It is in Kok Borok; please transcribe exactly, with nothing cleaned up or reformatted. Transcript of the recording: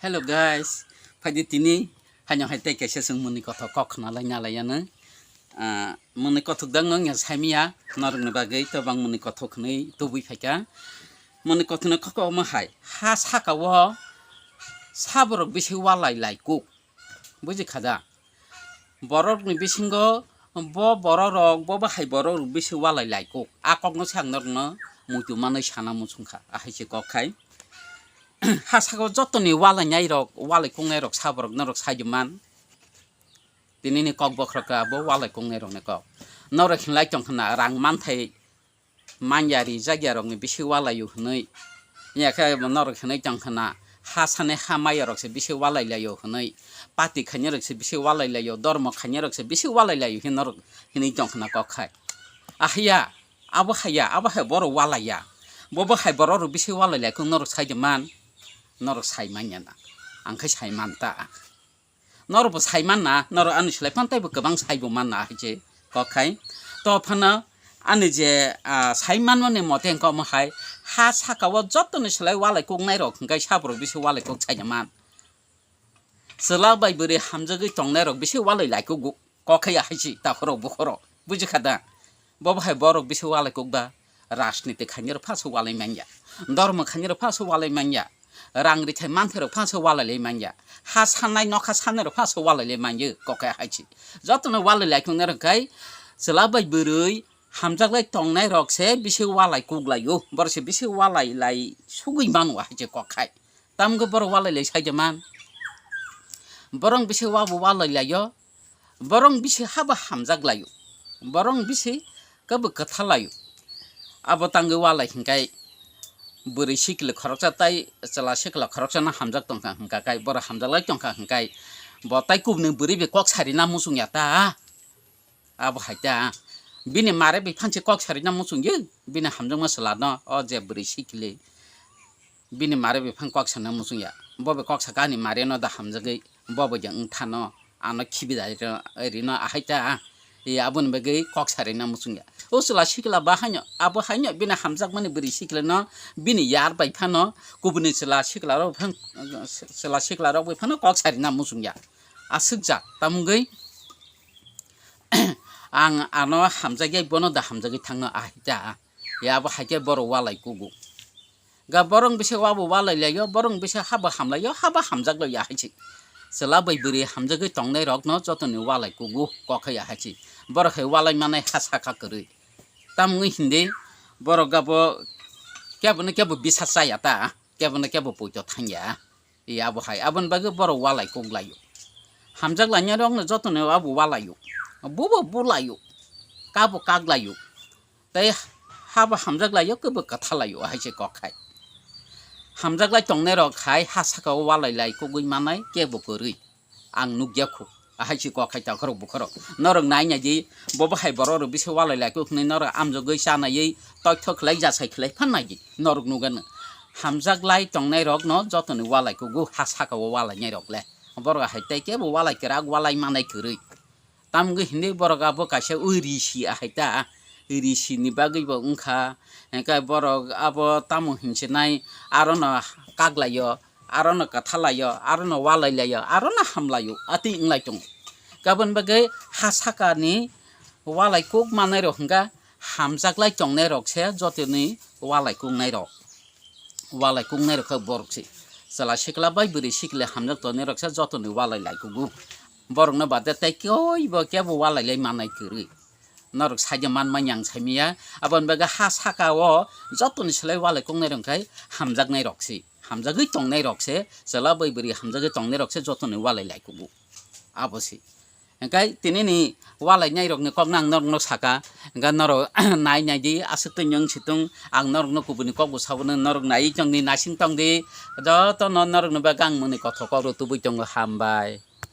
Hello guys, phaidi tini haino hai tei kaisa chwng mwnwi kothok kok khna lai na lai ano. Ah, mwnwi kothok dang no wngya saimiya, norok ni bagwi to bang mwnwi kothok hwnwi tubui phaikha. Mwnwi kothok ni kok omo hai, ha saka o saborok bisi walai lai kuk. Buji kha da? Borok ni bisingo bo borok rok, bo bahai borok rok bisi walai lai kuk. A kok no se ang norok no muitu manwi sana muchung kha. Ahai se kok khai. Ha saka o joto ni walai nai rok, walai kuk nai rok saborok norok sai di man. Tini ni kok bokhorok kha bo walai kuk nai rok ni kok. Norok hinlai tong khna rang manthai manya rijak ya rok ni bisi walai o hwnwi. Ya khe norok hwnwi tong khna ha sani ha maya rok se bisi walai lai o hwnwi. Pati khainai rok se bisi walai lai o, dormo khainai rok se bisi walai lai o hwnwi norok hwnwi tong khna kok khai. Ahya, abo haya, abo hai borok walai ya. Bo bo hai borok rok bisi walai lai kuk norok sai di man. Norok sai manya na. Ang khai sai man ta. Norok bo sai man na, norok ani slai phan tei bo kwbang sai bo man na hai se kok khai. To phano ani je, ah, sai manma ni mote wngkha omo hai, ha saka o joto ni slai walai kuk nai rok hwnkhe saborok bisi walai kuk sai man. Chwla bai bwrwi hamjagwi tong nai rok bisi walai lai kuk kok khai ya hai se takhorok bukhorok. Buji kha da? Bo bahai borok bisi walai kuk ba? Rajniti khainai rok pha se walai manya. Dormo khainai rok pha se walai manya. Rang rithai manthai rok pha se walai lai manya. Ha sanai nokha sanai rok pha se walai lai manya kok khai hai se. Joto no walai lai kuk nai rok khai chwla bai bwrwi hamjak lai tong nai rok se bisi walai kuk lai o. Borok se bisi walai lai sugwi mano hai se kok khai. Tamo khe borok walai lai sai di man. Borok bisi wabo walai lai o. Borok bisi habo hamjak lai o. Borok bisi kebo kwthar lai o. Abo tangwi walai hwnkhe bwrwi sikla khoroksa tei chwla sikla khoroksa no hamjak tongkha hwnkha khe, borok hamjak lai tongkha hwnkhe bo tei kubuni bwrwi bai kok sari na muchung ya ta. Abo hai ta. Bini mare bai phan se kok sari na muchung ya. Bini hamjakma chwla no o je bwrwi sikli. Bini mare bai phan kok sana muchung ya. Bo bai kok saka ani mare no da hamjagwi. Bo bai je wng thano. Ano khibi da rino ahai ta. Ye aboni bagwi kok sari na muchung ya. O chwla sikla ba haino, abo haino bini hamjakmani bwrwi sikla no bini yar bai phano kubuni chwla sikla rok phan, chwla sikla rok bai phano kok sari na muchung ya. Aswk jak. Tamungwi ang ano hamjagwi bono da hamjagwi thangno ahai ta. Ya abo hai khe borok walai kugo. Ga borok bisi wabo walai lai o, borok bisi habo hamlai o, habo hamjak lai o ahai se. Chwla bai bwrwi hamjagwi tongnai rok no joto ni walai kugo kok hai ahai se. Borok hai walai manai ha saka kwrwi. Tamungwi hindi borok abo kebo no kebo bisa chaya ta, kebo no kebo poito thangya. E abo hai, aboni bagwi borok walai kok lai o. Hamjak lainai rok no joto no abo walai o. Bubo bulai o. Kabo kak lai o. Tei habo hamjak lai o, kebo kwthar lai o, hai se kok hai. Hamjak lai tongnai rok hai ha saka o walai lai kogwi manai kebo kwrwi. Ang nukya khu. Ahai se kok hai takhorok bukhorok. Norok nai nai di, bo bo hai borok rok bisi walai lai kok hwnwi norok amjogwi chanaiwi toithok khlai jasai khlai phan nai di. Norok nugano. Hamjak lai tongnai rok no joto ni walai kugo ha saka o walai nai rok le. Borok hai tei kebo walai kwrak walai manai kwrwi. Tamgwi hindi borok abo kaisa ui risi ahai ta, risi ni bagwi bo wngkha, hingkhe borok abo tamo hinsinai arono kak lai o, arono kwthar lai o, arono walai lai o, arono ham lai o, atwi wng lai tongo. Kabun bagwi ha saka ni walai kuk manai rok hingkha hamjak lai tongnai rok se jotoni walai kuk nai rok. Walai kuk nai rok khe borok se. Chwla sikla bai bwrwi sikla hamjak tongnai rok se jotoni walai lai kugo. Borok no bade tei koi bo kebo walai lai manai kwrwi. Norok saida man manya ang sai manya. Aboni bagwi ha saka o jotoni slai walai kuk nai rok khai hamjak nai rok se. Hamjagwi tongnai rok se. Chwla bai bwrwi hamjagwi tongnai rok se jotoni walai lai kugo. Abo se. Hingkhe tini ni walai nai rok ni kok no ang norok no saka, hingkhe norok nai nai di, aswk twi wng si tung, ang norok no kubuni kok bo sabo no, norok nai tong di, naising tong di, joto no norok ni bagwi ang mwnwi kothok kok rw tubui tongo, hambai.